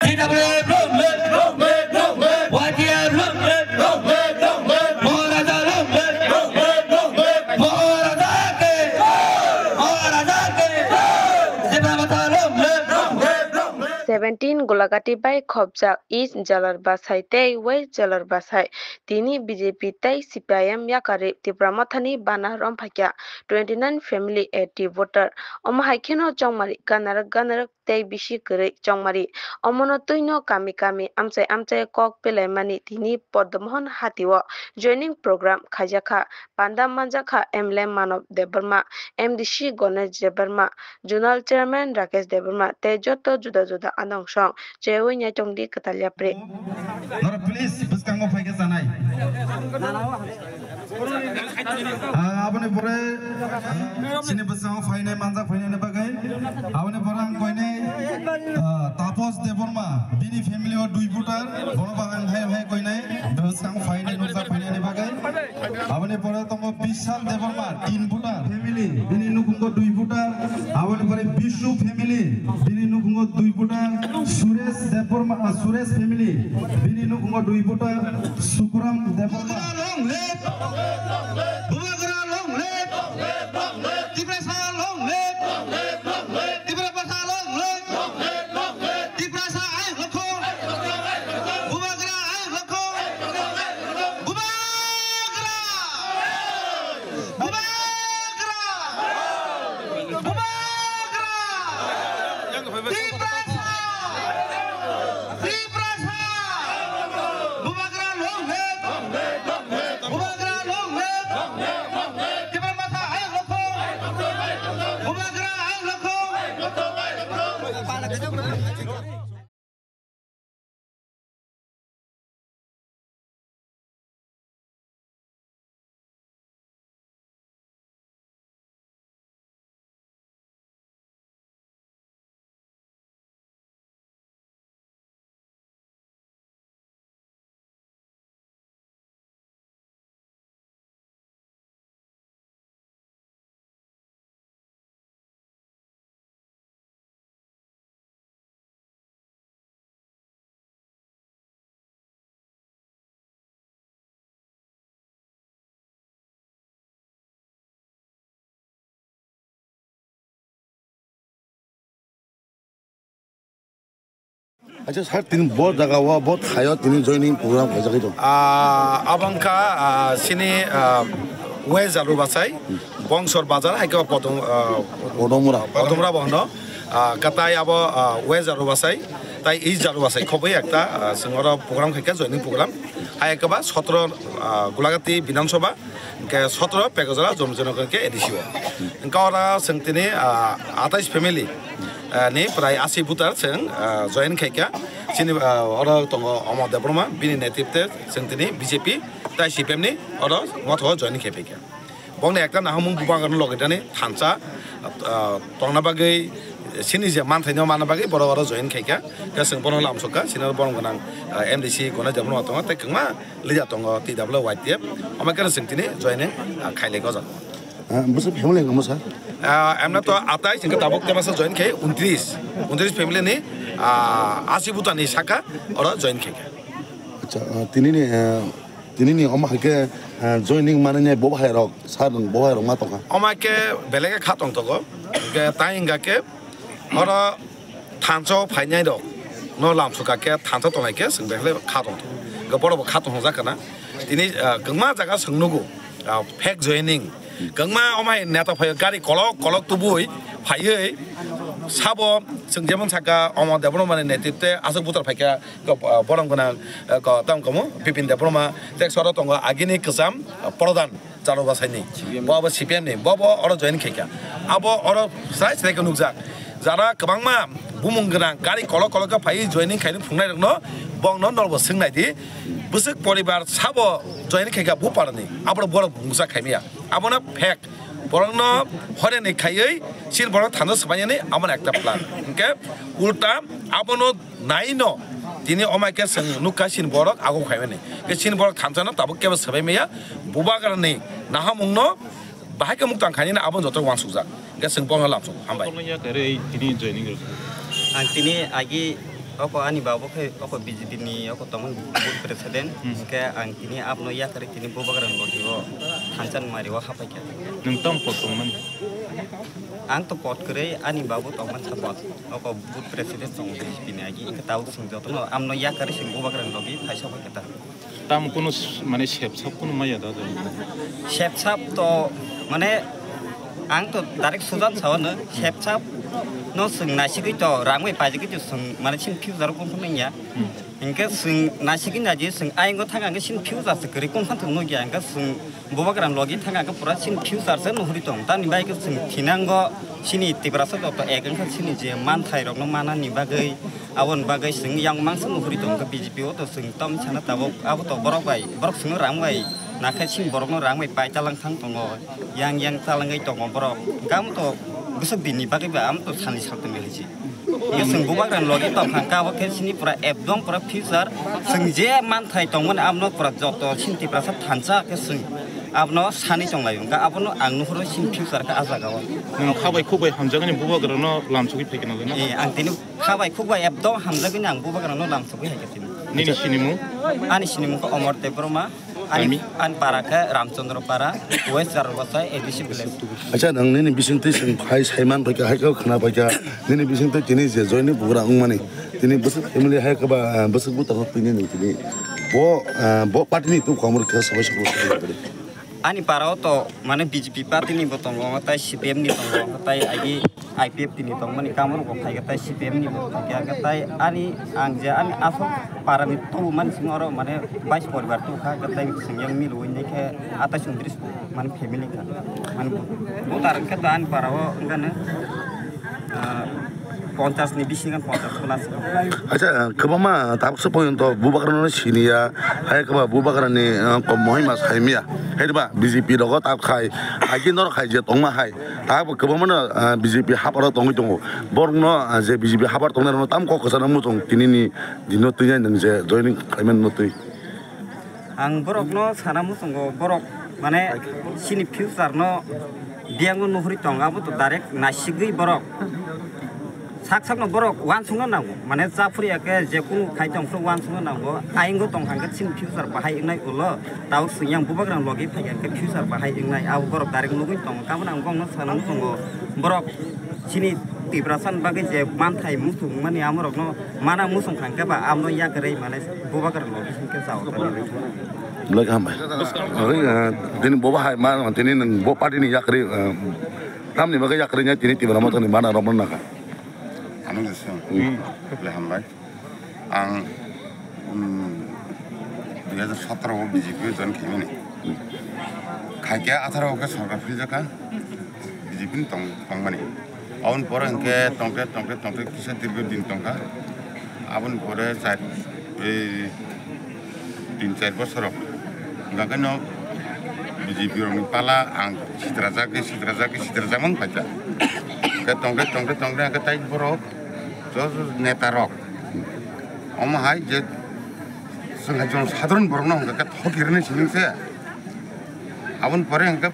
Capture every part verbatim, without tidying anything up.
T W F long live, long live, long live. Y T F long live, long live, long live. Maharaja long live, long live, long live. Maharaja ke, Maharaja ke, Tipra Motha long live, long live, long live. Seventeen Golagati bai khopjak East Jalar Basai tei West Jalar Basai. Tini B J P tei C P I M yakarwi Tipra Mothani bana romphaikha twenty nine family eighty voter. Omo hai kheno chongmari ganarak ganarak tei bisi kwrwi chongmari. Omono twino kami kami amchai amchai kok pelaimani tini Padmamohan Hati o joining program khaijakha. Panda manjakha M L A Manav Debbarma, M D C Ganesh Debbarma, Zonal Chairman Rakesh Debbarma tei joto juda juda anongsong chewi naitongdi kwtal yapri. Noro please bwskango phaikhe chanai. Ah, aboni pore, ah, chini bwskango phainai manjak phainani bagwi. Aboni pore ang koinai, ah, Tapos Debbarma, bini family o dui voter, bono bo ang hai hai koinai, bwskango phainai nukjak phainani bagwi. Aboni pore tongo Bishal Debbarma, tin voter family, bini nukhungo dui voter. Aboni pore Bishu family, bini nukhungo dui voter. Suresh Debbarma, ah, Suresh family, bini nukhungo dui voter. Sukuram Debbarma. Long live! Bubagra long live! Tiprasa long live! Tiprasa long live! Tiprasa ai lokho! Bubagra ai lokho! Bubagra! Bubagra! Bubagra! Tiprasa! Tiprasa! Bubagra long live! Bubagra long live! Tipra Motha ai lokho! Bubagra ai lokho! Acha sir, tini bo jaga o, bo thaio tini joining program khaijagwi tong. Ah, abo wngkha, ah, sini, ah, West Jalu Basai, Bongsor Bazar, hai khe Podom, ah, Podomura. Podomura bo hwno. Ah, katai abo, ah, West Jalu Basai, tai East Jalu Basai khobwi ekta, ah, chwng oro program khaikha, joining program. Hai khe ba sotro, ah, Gulagati Bidhan Sabha, hwnkhe sotro Pekojala Jomjinagar khe A D C o. Hwnkhe oro chwng tini, ah, atais family, ah, ni prai asi voter chwng, ah, join khaikha. Chini, ah, oro tongo Omor Debbarma, bini netripte chwng tini B J P tai C P M ni oro motha o join khai phaikha. Bongni ekta nahamung bubagrano logitani thansa, ah, tongna bagwi, sini je manthaino manna bagwi borok oro join khaikha. Khe chwng bono lamsokha, sini oro borom gwnang, ah, M D C Ganesh Debbarma tongo, tei kwbangma leader tongo, T W Y T F. Omo khe chwng tini joining, ah, khailai gojak. Ah, bwswk family wngmo sir? Ah, emna to atai, chwng khe tabuk tei masa join khai untris, untris family ni, ah, asi butani saka oro join khaikha. Acha, ah, tini ni, ah, Tini ni omo hai khe, eh, joining manwi nai bo hai rok, sir rok bo hai rok ma tongkha. Omo hai khe belai khe kha tong tongo. Hwnkhe tai hwnga khe oro thansa o phainai rok no lamsokha khe thansa tongnai khe chwng belai kha tong tongo. Hwnkhe borok bo kha tong jak kana. Tini, eh, kwbangma jaga chwng nugo, ah, fake joining. Kwbangma omo hai neta phaio gari kolok kolok tubui phaiwi sabo chwng jemon saka omo Debbarma ni netripte aswk buthar phaikha. Ko, ah, borom gwnang, ah, ko, tamo kamo, Bipin Debbarma, tei soro tongo agini kwcham, ah, Prodhan, Jalu Basaini. Bo abo C P M ni, bo bo oro join khaikha. Abo oro sai sai khe nukjak. Jara kwbangma bumung gwnang, gari kolok kolok khe phaiwi joining khaini phungnai rokno, bongno norbo swngnai di. Bwswk poribar sabo join khaikha bu parani, abo borok mungsa khaimaya. Abono fake. Borokno horeni khaiwi, chini borok thansa swbainani, abono ekta plan. Hwnkhe ulta abono naino tini omai khe chwng nukha chini borok ago khaimani. Khe chini borok thansano tabuk kebo swbai maya, bubagrani nahamungno bahai khe muktang khainani abo joto uansukjak. Khe chwng bono lamsok hambai. Ang tini agi Oko ani babu khe oko B J P ni oko tongmani booth president, hmm, hingke ang tini abno yakarwi tini bubagrani logi o thansa ni mari o hapai kha. Nwng tamo pot tongmani? Ang to pot kwrwi ani babu tongmani sa pot. Oko booth president tongo B J P ni agi, hingke tabuk chwng jotono amno yakarwi chwng bubagrani logi phaisa pai kha ta. Tamo kunu s-, mane sepsap kunu maya da jani. Sepsap to mane ang to direct sujan sao no, sepsap no chwng naisigwi to rang bai paijagwi to chwng mane chini future o kunu nangya. Hmm. Hingke chwng naisigwi naidi chwng ayang o thang ang chini future se kwrwi kunu phan thwng nukya hingke chwng bubagrani logi thang ang pura chini future se nuhuri tong. Tamni bai khe chwng thinango chini Tiprasa joto ek wngkha chini je manthai rokno manani bagwi. Aboni bagwi chwng yang mangsa nuhuri tongkha B J P o to chwng tom sana tabuk abo to borok bai, borok chwngno rang bai, nakhe chini borokno rang bai pai talang thang tongo, yang yang talangwi tongo borok. Hingke amo to bwswk dinni bagwi ba amo to salni saltongni hai se. Hingke chwng bubagrani logi tongkha hingke abo khe chini pura ekdom pura future, chwng je manthai tongmani abono pura joto chini Tiprasa thansa khe chwng abono sanwi tonglaio, hingke abono ang nuhuro chini future khe ah jaga o. Nwng kha bai khuk bai hamjakgani bubagrano lamsogwi phaikha nalai na? Eh, ang tini kha bai khuk bai ekdom hamjagwi ang bubagrano lamsogwi hai khe tini. Nini sinimung? Ani sinimung khe Omor Debbarma, ani, kami? Ani para khe Ramchandra Para, West Jarlbasai A D C village. Acha, nang nini bisingtwi chwng phai saiman phaikha, hai khe khna phaikha, nini bisingtwi tini je joini bugra wngmani, tini bwswk family hai khe ba, ah, bwswk buthar no twi nini tini. Bo, ah, bo party ni tu khwmar khe sabai sabai. Ani para o to mane B J P party ni bo tongo, tai C P M ni tongo, tai agi I P F T ni tongmani kamoro bo phaikha, tai C P M ni bo phaikha, tai ani ang je ani aswk para ni tubumani simi oro mane bais poribar tubukha, tai sing yang milu wngkhe atais ungtris mane family kha. Mane bo, bo tarang khe to ani para o wngkha no, ah, ponchas ni bisingo ponchas plus. Acha, kwbangma tabuksa poyonto bubagrano siniya, hai kwba bubagrani, ah, kom mohima saimiya. Hai ba B J P rogo tab khai, hai khe norok hai je tongma hai. Tabuk kwbangmano, ah, B J P haparo tongwi tongo. Borokno, ah, je B J P hapar tongnai rokno tam kok kwchangno muchung tinini dino twi nai nang je joining khlaimani no twi. Ang borokno sana muchungo, borok mane chini future no biyango nuhuri tong, abo to direct naisigwi borok sak sakno borok uansukna nango, mane chaphuru ya khe je kunu khai tong phuru uansukna nango, ayingo tong kha khe chini future bahai wngnai ulo, tabuk chwng yang bubagrang logi phai kha khe future bahai wngnai, abo borok direct nugwi tongo, tamoni ang bongno sana muchungo borok chini Tiprasa ni bagwi je manthai muchung mani amorokno mana muchung kha khe ba amno yakarwi mane bubagrang logi hinkhe chao tani. Belai kha hambai. Oi, ah, tini bo bahai ma, tini nwng bo party ni yakarwi, ah, tamni bagwi yakarwi nya tini Tipra Motha ni mana rok mano nakha. Ano jesong. Hmm. Belai hambai. Ang, um, dui hajar sotoro o B J P o join khaimani. Khaikhe atharo o khe sorkar philjakha. B J P ni tong-, tongmani. Aboni pore hwnkhe tongkhe, tongkhe, tongkhe kisa dirgo din tongkha. Aboni pore char, ei tin char bosor rok. Hwnkhe no B J P rokni pala ang sitrajagwi, sitrajagwi, sitrajakmani phaikha. Hwnkhe tongkhe, tongkhe, tongkhe hwnkhe tai borok joto neta rok. Omo hai je chwng hai chwng sadharon borokno hwnkhe thokirwni simi se. Aboni pore hwnkhe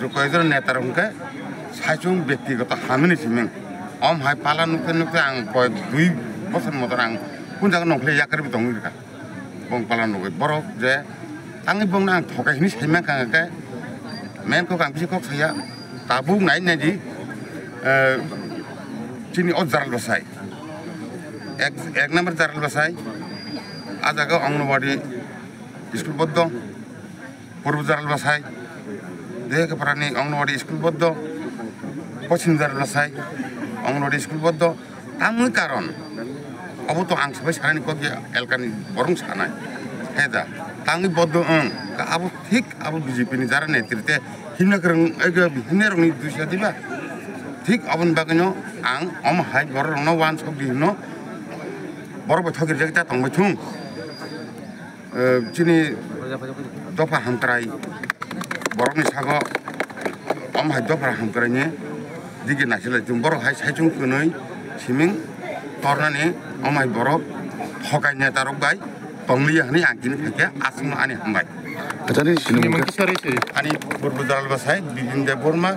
je koyekjon neta rok hwnkhe saichung bektigoto hamini simi. Om hai pala nukhe nukhe ang koyek dui bosor motor ang kun jaga nongkhorli yakarwi tongwi rwkha. Bong pala nugwi borok je tangwi bongno ang thokai hwnwi saimankha hwnkhe main kok ang bisi kok saya tabuk nai nai di, eh, chini o Jaralbasai. Ek, ek number Jaralbasai, ah jaga Anganwadi school boddo, Purbo Jaralbasai, Dehekeprani Anganwadi school boddo, Poschim Jaralbasai Anganwadi school boddo, tamni karon, obo to ang sabai sanani kok ya elkani borong sanai. He da, tangwi boddo wng, ka abo thik abo B J P ni jara netrite himna kwrwng, ego himna rokni duisa diba? Thik aboni bagwino ang omo hai borok rokno wansok di hino, borok bai thokirjak ta tongbai thung. Eh, chini dopha hamkrai borokni sago omo hai dopha hamkraini digi nasilai chwng borok hai saichung kwnwi siming tornani omo hai borok thokai neta rok bai tongliya hwnwi ang tini phaikhe aswkno ani hambai. Acha, nini sinimung khe? Ani Purbo Jaralbasai Bipin Debbarma,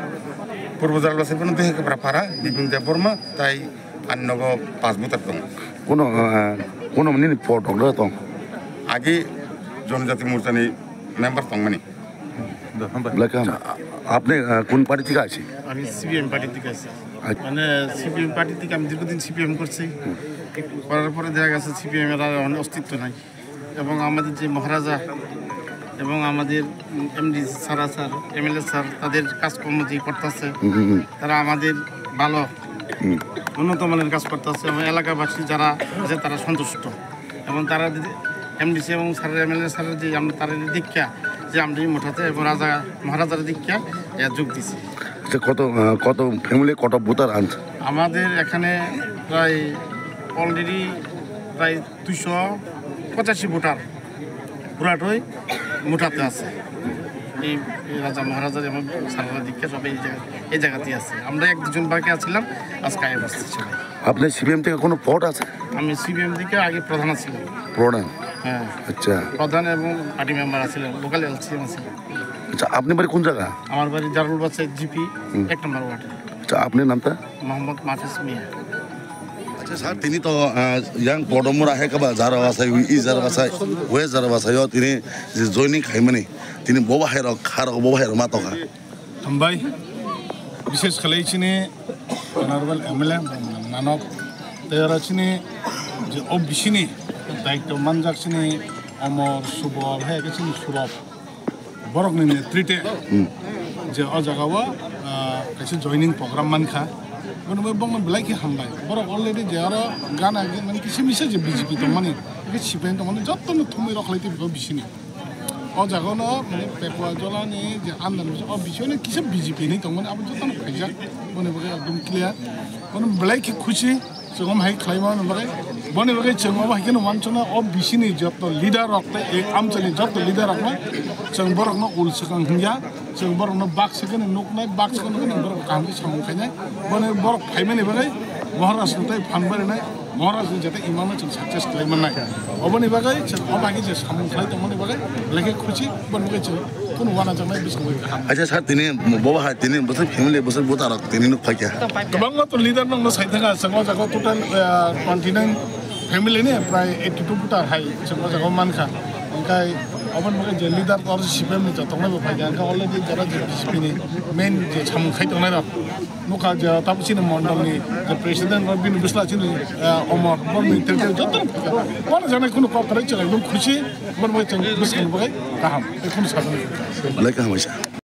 Purbo Jaralbasai bono Dehekeprapara Bipin Debbarma tai Ani nogo pas voter tong. Kuno, ah, kuno nini pot rok tong? Agi Jonojati Morcha ni member tong mani. Belai kaham. Acha, apni, ah, kun party theke achi? আমি CPM party থেকে আছি। আচ্ছা। মানে CPM party থেকে আমি দীর্ঘদিন সিপিএম করছি। করার পরে দেখা গেছে সিপিএম এর আর এখন অস্তিত্ব নাই। এবং আমাদের যে মহারাজা এবং আমাদের MD sir, sir, MLA sir, তাদের কাজকর্ম যে করতেছে, হুম, হুম, হুম। তারা আমাদের ভালো, হুম। উন্নত মানের কাজ করতেছে এবং এলাকাবাসী যারা আছে তারা সন্তুষ্ট। এবং তারা যদি এমডিসি এবং স্যার, এমএলএ স্যারের যে আমরা তারা দীক্ষা, যে আমরা এই মুঠাতে এবং রাজা মহারাজার দীক্ষা এ যোগ দিছি। আচ্ছা, কত, আহ, কত ফ্যামিলি, কত ভোটার আনছে? আমাদের এখানে প্রায় অলরেডি প্রায় দুইশো পঁচাশি ভোটার পুরাটাই মুঠাতে আছে। এই, এই রাজা মহারাজার এবং সারদা দীক্ষা সবাই এই জায়গা, এই জায়গাতেই আছে। আমরা এক দুজন বাকি আছিলাম, আজকে আগে বসছি সবাই। আপনি সিপিএম থেকে কোনো ভোট আছে? আমি সিপিএম থেকে আগে প্রধান আছিলাম। প্রধান? হ্যাঁ। আচ্ছা। প্রধান এবং পার্টি মেম্বার আছিলাম, লোকাল এলসিএম আছিলাম। আচ্ছা, আপনি বাড়ি কোন জায়গা? আমার বাড়ি জারুল বাজার জিপি হুম। এক নম্বর ওয়ার্ডে। আচ্ছা, আপনার নামটা? মোহাম্মদ মাহফিজ মিয়া। Acha sir, tini to, ah, yang Podomura hai kaba jara wasai, i jara wasai, we jara wasai o tini je joining khaimani, tini bobo hai rok, kha rok, bobo hai rok ma tokha. Hambai, bishes khalai chini honorable M L A nanok, tei oro chini je O B C ni daityo manjak chini Omor Subol hai khe chini Surop. Borokni netrite je o jagao, ah, kaisa joining program mankha. Bono bai bongno belai khe hambai. Borok already je aro gana ge mani kisa misa je B J P tongmani, khe C P I M tongmani jottono thumwi rokhlai tei bikho bisini. O jagao no mani Pekwa Jolani je andar misa o bisini kisa B J P ni tongmani abo jottono khaijak. Boni bagwi ekdom clear. Bono belai khe khusi. Chwng omo hai khlai mano bagwi, boni bagwi chwng omo hai kheno uansukna, o B C ni joto leader rok tei e amchaini joto leader rokno chwng borokno ul swkang hwnya, chwng borokno bak swkangni nuknai, bak swkangno borok kaham khe samung khainai, boni borok phaimani bagwi Maharaj no tei phan barinai, Maharaj ni jate imangno chwng success khlai mannai. Oboni bagwi chwng omo hai khe je samung khlai tongmani bagwi belai khe khusi, boni bagwi chwng Kunu wana janai bising bai kaham. Acha sir, tini bobo hai tini bwswk family bwswk buta rok tini nuk phaikha. Kwbangma to leader nokno sai thangkha, chwng o jaga total, ah, twenty nine family ni prai eighty two buta hai chwng o jaga mankha. Hwnkhe oboni bagwi je leader tor C P M ni joto nai bo phaikha, hwnkhe already jara je B J P ni main je samung khai tongnai rok. Nukha je tamo chini mondol ni je president rok bini bwsla chini, ah, Omor, boni tel tel joto. Wana janai kunu kok kwrwi chwng ekdom khusi, boni bagwi chwng bwskang bagwi kaham. Ekdom sakni. Belai kaham waisa.